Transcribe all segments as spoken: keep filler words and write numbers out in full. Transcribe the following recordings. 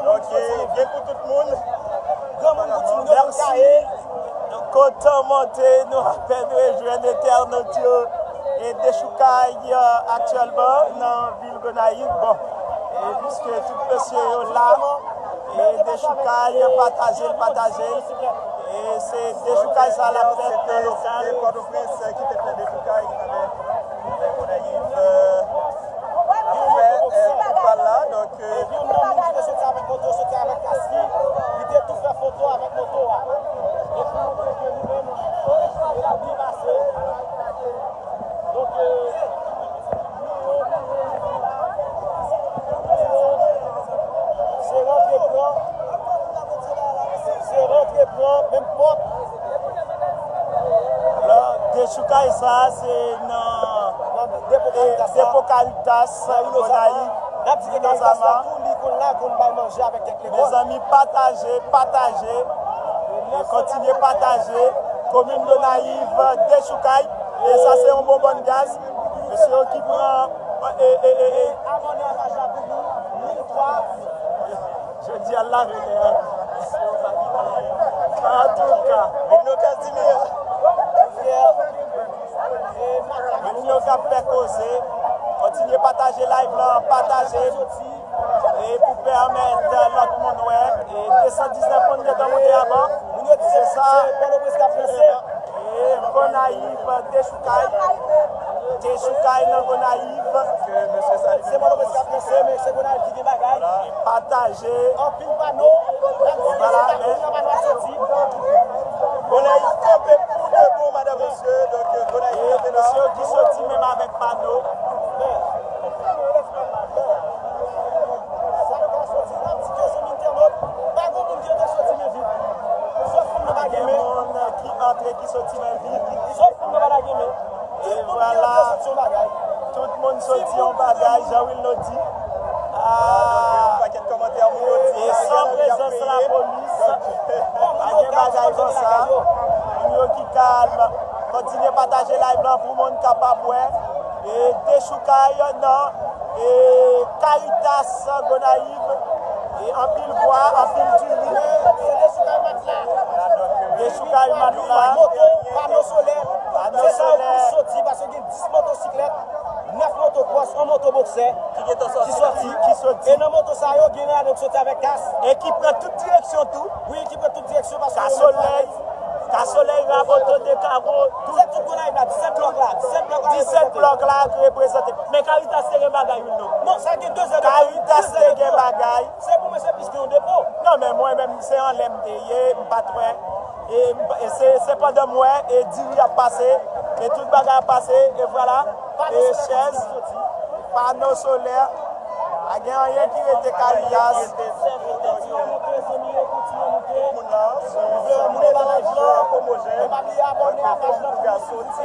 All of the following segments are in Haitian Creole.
Donk, e, byen pou tout moun. Mèsi. Nou kontan monte, nou apèn rejwenn entènot yo. E dechoukay, e, aktyèlman nan vil Gonayiv. Bon, e piske tout mesye yo la, e dechoukay, pataje l, pataje l. E se dechoukay sa l ap fèt nan lokal. Pòtoprens ki te fè dechoukay avèk Gonayiv, e, pou fè, e, koupal la. Donk, e, epi youn nan moun ki te soti avèk moto, soti avèk kas li, li te tou fè foto avèk moto a. E pou montre ke li menm, e l ap byen pase. Donk, e, se rantre pran, se rantre pran, menm pòt. Lò, dechoukay sa a, se nan, nan depo, e, Caritas la, depo Caritas, nan Rilozama. Rilozama. N ap di ke Caritas la tou, li konn la, konn bay manje avèk kèk lekòl. Mezanmi, pataje, pataje, e kontinye pataje. Komin Gonayiv dechoukay, e sa se yon bonbòn gaz. Mesye yo ki pran, e, e, e, e. Abòne a paj la pou nou, mil twa. Jodi a lave lè an. Antouka, moun yo ka di li an. Moun yo k ap fè koze. Kontinye pataje live lan, pataje l. E pou pèmèt lòt moun wè. E de san diznèf moun gentan monte avan. Se sa. E Gonayiv dechoukay. Dechoukay nan Gonayiv. Se Pòtoprens k ap ranse, men se Gonayiv ki gen bagay. Pataje. Anpil pano. Vwala, men Gonayiv kanpe pou de bon, madanm, mesye. Donk, Gonayiv kanpe la. Mesye ki soti menm avèk pano. Sa yo ka soti, n ap di ke se moun ki anmòd, pa gen moun ki antre soti men vid. Sòf moun nan pa gen men. Moun ki antre ki soti men vid. Sòf moun nan pa ta gen men. E vwala. Tout moun soti yon bagay, Jean Wilno di. Ah. E san prezans lapolis, pa gen bagay konsa. Moun yo ki kalm. Kontinye pataje live lan pou moun kapab wè. E dechoukay nan, e Caritas Gonayiv. E anpil bwa, anpil diri. Dechoukay matla. Moto, pano solè. Se sa yo plis soti, paske gen dis motosiklèt, nèf moto kwòs, yon moto boksè ki soti. Ki soti. E nan moto sa yo, gen ladan ki soti avèk kas. E ki pran tout direksyon tou. Wi, ki pran tout direksyon, paske yo menm. Kasolèy, Raboto, Dekaro, tout. Se tout Gonayiv la, disèt blòk la, disèt blòk la. Disèt blòk la ki reprezante. Men Caritas te gen bagay, wi, non. Non, sa gen de zè de tan. Caritas te gen bagay. Se pou mwen, se plis ke yon depo. Non, men mwen menm, se anlè m te ye, m pa t wè. E, e se, se pandan m wè, e diri ap pase, e tout bagay ap pase, e vwala. E chèz, pano solè, pa gen anyen ki rete Caritas.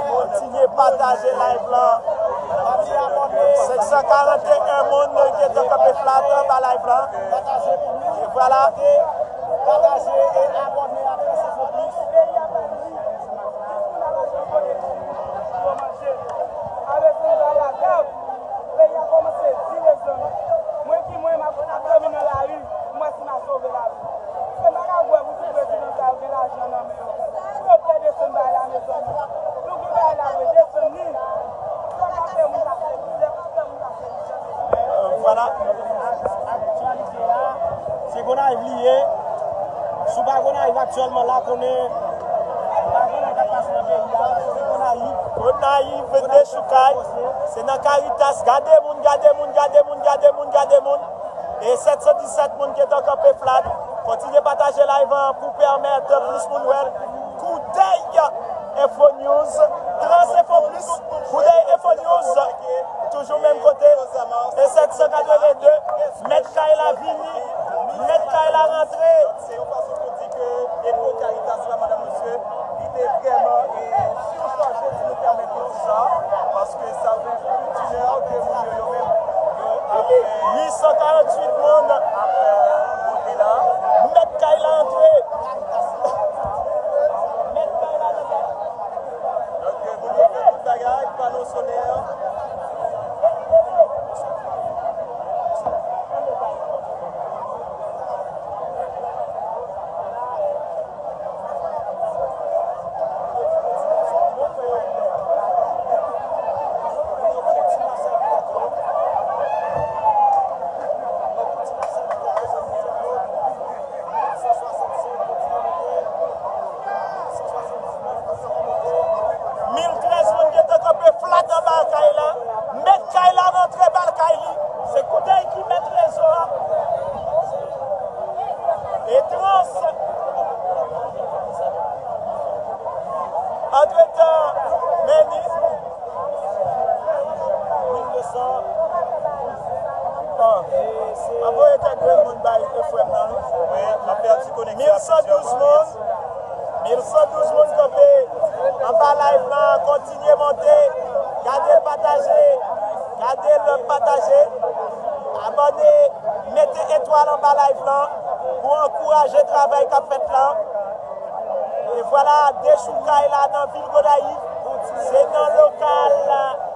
Kontinye pataje live lan. Senk san karant e en moun gentan kanpe flat anba live lan. E vwala. Pataje e abòne avèk Sefo Plis. Avèk yon bagay la grav, peyi a kòmanse di, mezanmi. Mwen ki mwen, m ap, ap dòmi nan lari, m wè si m a sove lavi. Se m pa ka kwè pou ti prezidan sa yo gen lajan nan men yo. Pou yo pè desann bagay la, mezanmi. Nou gen bagay la vre, desann li. Sa k ap fè moun pase mizè, k ap fè moun pase mizè, mezanmi. Vwala. Aktyalite a, se Gonayiv li ye. Si w pa Gonayiv aktyèlman la, konnen, pa konnen k ap pase nan peyi a, paske se Gonayiv. Gonayiv dechoukay, se nan Caritas. Gade moun, gade moun, gade moun, gade moun, gade moun. E sèt san disèt moun gentan kanpe flat. Kontinye pataje live an pou pèmèt plis moun wè l. Koudèy Info News, Trans Info Plus, Koudèy Info News, toujou menm kote. E sèt san katreven de, mèt kay la vini, mèt kay la rantre. Se yon fason pou di ke depo Caritas la, madanm, mesye, li te vrèman, e, sirchaje, si nou pèmèt nou di sa, paske sa fè plis d'une heure ke moun yo, yo menm, yo ap fè. Uit san karanntuit moun ap, e, monte la. Mèt kay la antre. Mèt kay la antre. Donk, moun yo fè tout bagay, pano solè. Mwen voye kèk grenn moun bay frè m nan, wi. Wi, m ap fè yon ti koneksyon ak plizyè moun. Mil san douz moun, mil san douz moun kanpe anba live lan, kontinye monte. Gade l, pataje. Gade l, pataje. Abòne, mete etwal anba live lan pou ankouraje travay k ap fèt la. E vwala, dechoukay la nan vil Gonayiv. Se nan lokal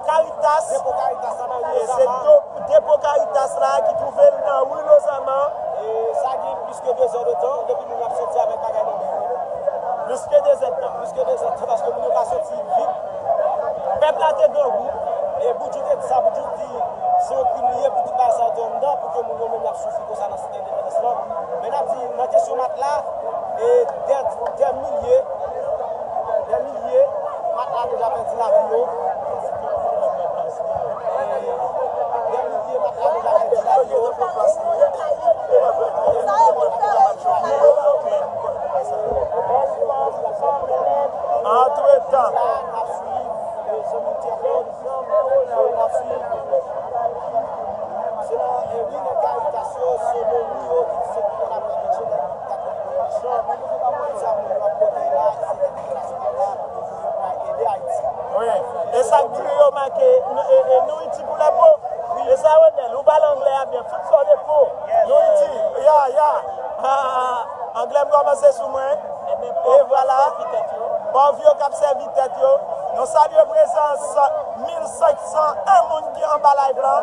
Caritas. E se do- depo Caritas la ki twouve l nan ri Lozama. E sa gen plis ke de zè de tan depi moun ap soti avèk bagay nan men yo. Plis ke de zè de tan. Plis ke de zè de tan paske moun yo pa soti vit. Pèp la te grangou. E Boudjou te di sa, Boudjou di se yon krim li ye pou tout bagay sa yo te anndan pou ke moun yo menm y ap soufri konsa nan Site Endepandans lan. Men n ap di, nan kesyon matla, e dè, dè milye, dè milye matla deja pèdi lavi yo. E dè milye matla deja pèdi lavi yo. Antretan, se nan, e wi, nan Caritas yo, se Loni yo ki di se pou konn ap rantre nan kat konpozisyon. Tout sa moun yo ap pote la, se entènasyonal la, pou yo pral ede Ayiti. Wi. E sa k di yo make, e, e, nouriti pou lè pov. E sa, Rodnel, ou pale anglè a byen, fout fò de po. Nouriti, ya, ya. Ah, anglè m kòmanse sou mwen. E vwala. Pòv yo k ap sèvi tèt yo. Nou salye prezans mil senk san en moun ki anba live lan.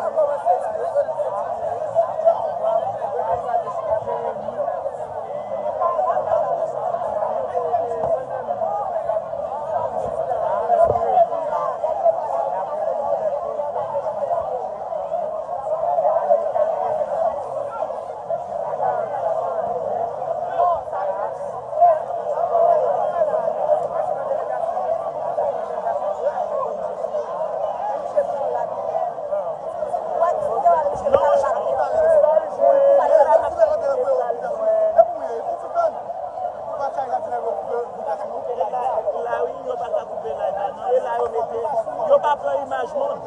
La wi, yo pa ka koupe live la, non. E la yo mete, yo pa pran imaj moun.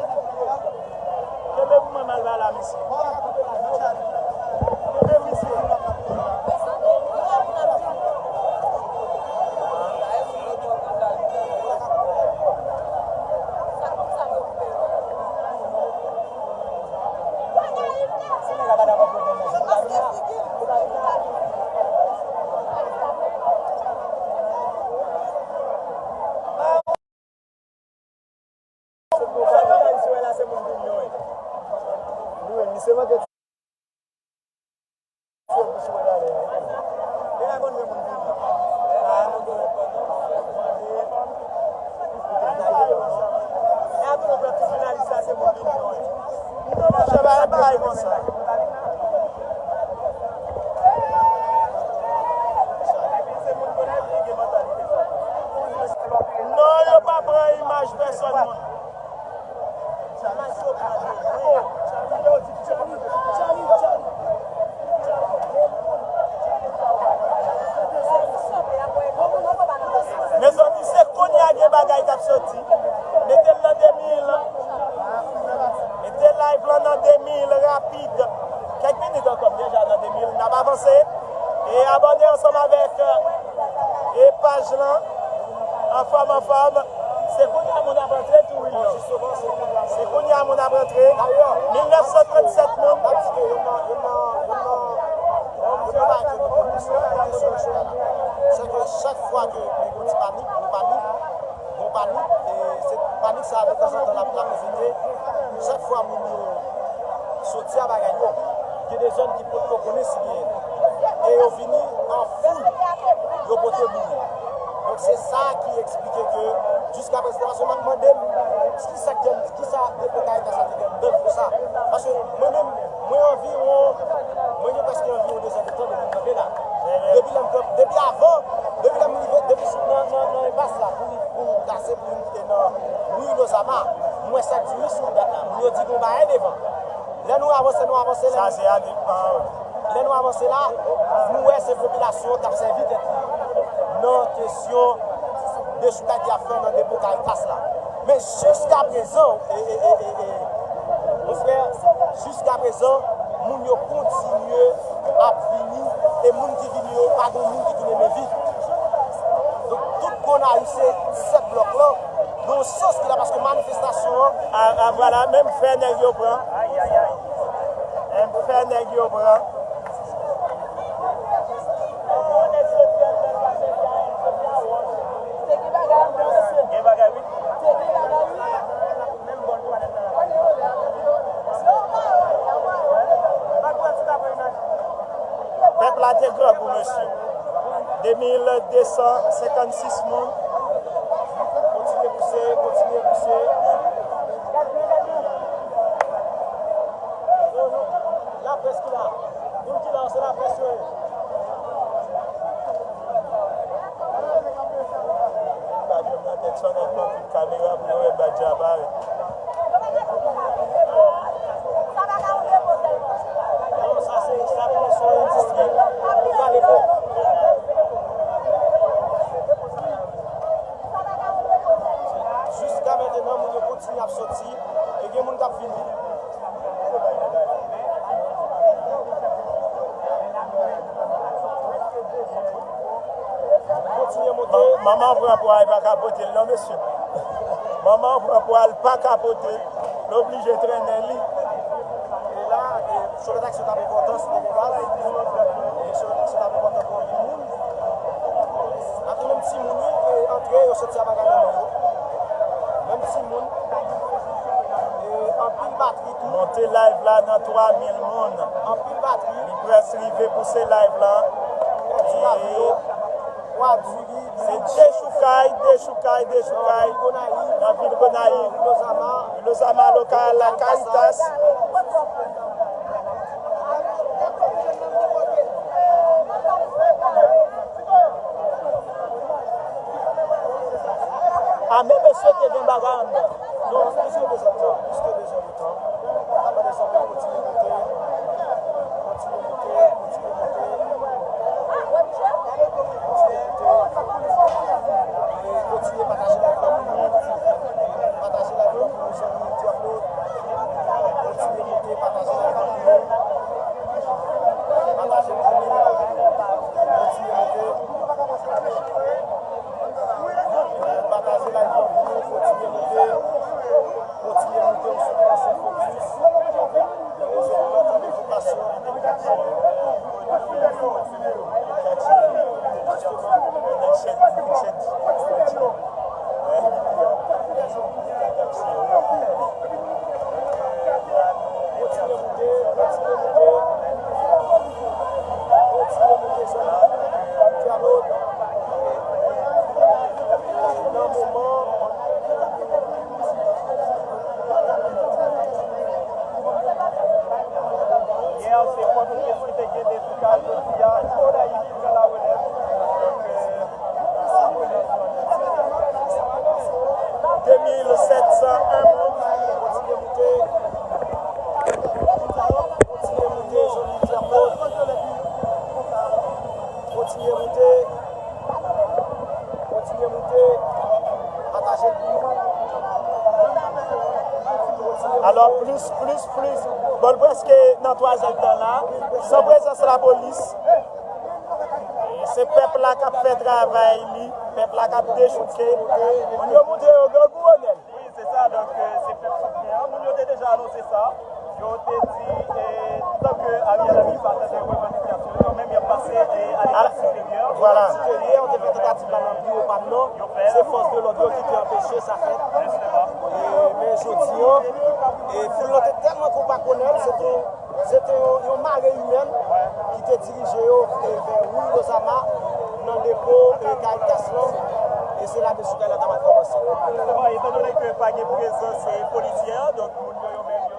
Kenbe pou mwen, m al ba la, mesye. Kenbe, mesye. Non, yo pa pran imaj pèsòn moun. Mezanmi, se kounye a gen bagay k ap soti. Mete l nan de mil. Mete live lan nan de mil rapid. Kèk minit ankò, m deja nan de mil. N ap avanse. E abòne ansanm avèk, e paj lan. Anfòm, anfòm. Se kounye a moun ap rantre tou, William. Se kounye a moun ap rantre. Mil nèf san trannsèt moun. Yo nan, yo nan, yo nan, yo nan bagay ke nou te plis wè, kote sou rezo a la. Se ke chak fwa ke gen yon ti panik, yon panik, yon panik, e se panik sa a, detanzantan, l ap, l ap enfekte. Chak fwa moun yo soti a bagay yo, gen de zòn ki potko konnen si genyen. E yo vini an foul, yo pote boure. Donk, se sa ki eksplike ke, jiskaprezan, paske m ap mande m, kisa k te, kisa depo Caritas la te gen anndan l konsa. Paske mwen menm, mwen anviwon, mwen gen prèske anviwon de zè de tan depi m kanpe la. Depi lè m kanpe, depi avan, depi lè m rive, depi sou, nan, nan, nan enpas la, pou, pou kase, pou m kite nan ri Lozama, m wè sa k diri sou wout la. Moun yo di gon bagay devan. Lè nou avanse, nou avanse, lè Sa se ane pa. Lè nou avanse la, nou wè se popilasyon k ap sèvi tèt li nan kesyon dechoukay y ap fè nan depo Caritas la. Men jiskaprezan, e, e, e, e, e, mon frè, jiskaprezan, Moun yo kontinye ap vini, e moun ki vini yo, pa gen moun ki vin enmen vit. Donk, tout Gonayiv se disèt blòk lan, nan yon sans ki la, paske manifestasyon an, a, a, vwala, menm fè nèg yo pran. Menm fè nèg yo pran. Gen bagay, wi. Pèp la te grangou, mesye. De mil de san senkannsis moun. Kontinye pouse, kontinye pouse. Laprès ki la. Moun ki la, se laprès yo ye. Kamera pou yo wè badja parèt. Non, sa se, sa pou se yon endistri. Ou pa repo. Jiska mentenan, moun yo kontinye ap soti, e gen moun k ap vini. Kontinye monte. Manman pran pwa, li pa ka pote l non, mesye. Manman pran pwa, li pa ka pote l. L oblije trennen li. E la, e, chofè taksi t ap enpòtan sou Pòtoprens. E chofè taksi t ap enpòtan pou anpil moun. Ap gen menm timoun, wi, e antre, yo soti a bagay nan men yo. Menm timoun. E anpil batri tou. Monte live la nan twa mil moun. Anpil batri. Li prèske rive pouse live la. Pèdi lavi yo. Wadri. Se dechoukay, dechoukay, dechoukay nan vil Gonayiv. Lozama, lokal la Caritas. A, men mesye, te gen bagay anndan. Non, plis ke dezòd tan, plis ke dezòd tan. N ap mande zanmi yo kontinye monte, kontinye monte, kontinye monte. Kontinye monte. E kontinye pataje live la pou nou. Pataje live la pou nou, zanmi entènot. Kontinye monte, pataje live la pou nou. Pataje pou nou. Kontinye monte. Pataje live la pou nou, kontinye monte. Kontinye monte, nou sou Plas Enfo Plis. Rezo pou nou, tande enfòmasyon. Kontinye monte, kontinye monte. Kontinye monte, zanmi. Entènot. Nan moman. Yè, se Pòtoprens ki te gen dechoukay, jodi a, Gonayiv ki pran larelèv. Donk, euh, de mil sèt san en moun. Kontinye moute. Kontinye moute, zanmi entènot. Kontinye moute. Kontinye moute. Pataje l pou nou. Alò, plis, plis, plis. Bon, l prèske nan twazyèm tan la. San prezans lapolis. E se pèp la k ap fè travay li. Pèp la k ap dechouke. Moun yo moute yo grangou, Onèl. Wi, se sa, donk, euh, se pèp soutyen an. Moun yo te deja anonse sa. Yo te di, eh, tanke Ariel Henry pa tande revandikasyon yo, yo menm y ap pase, eh, a letap siperyè. Vwala. Siperyè, yo te fè tantativ la nan biwo pa m nan. Se fòs de lòd yo ki te anpeche sa fèt. E, men jodi an, e foul lan te tèlman konpa, Onèl, se te, se te yon, yon mare imèn ki te dirije yo, e, vè Rue Lozama, nan depo, e, Caritas lan, e se la dechoukay la ta pral kòmanse. Etan done ke pa gen prezans, e, polisyè, donk moun yo, yo menm,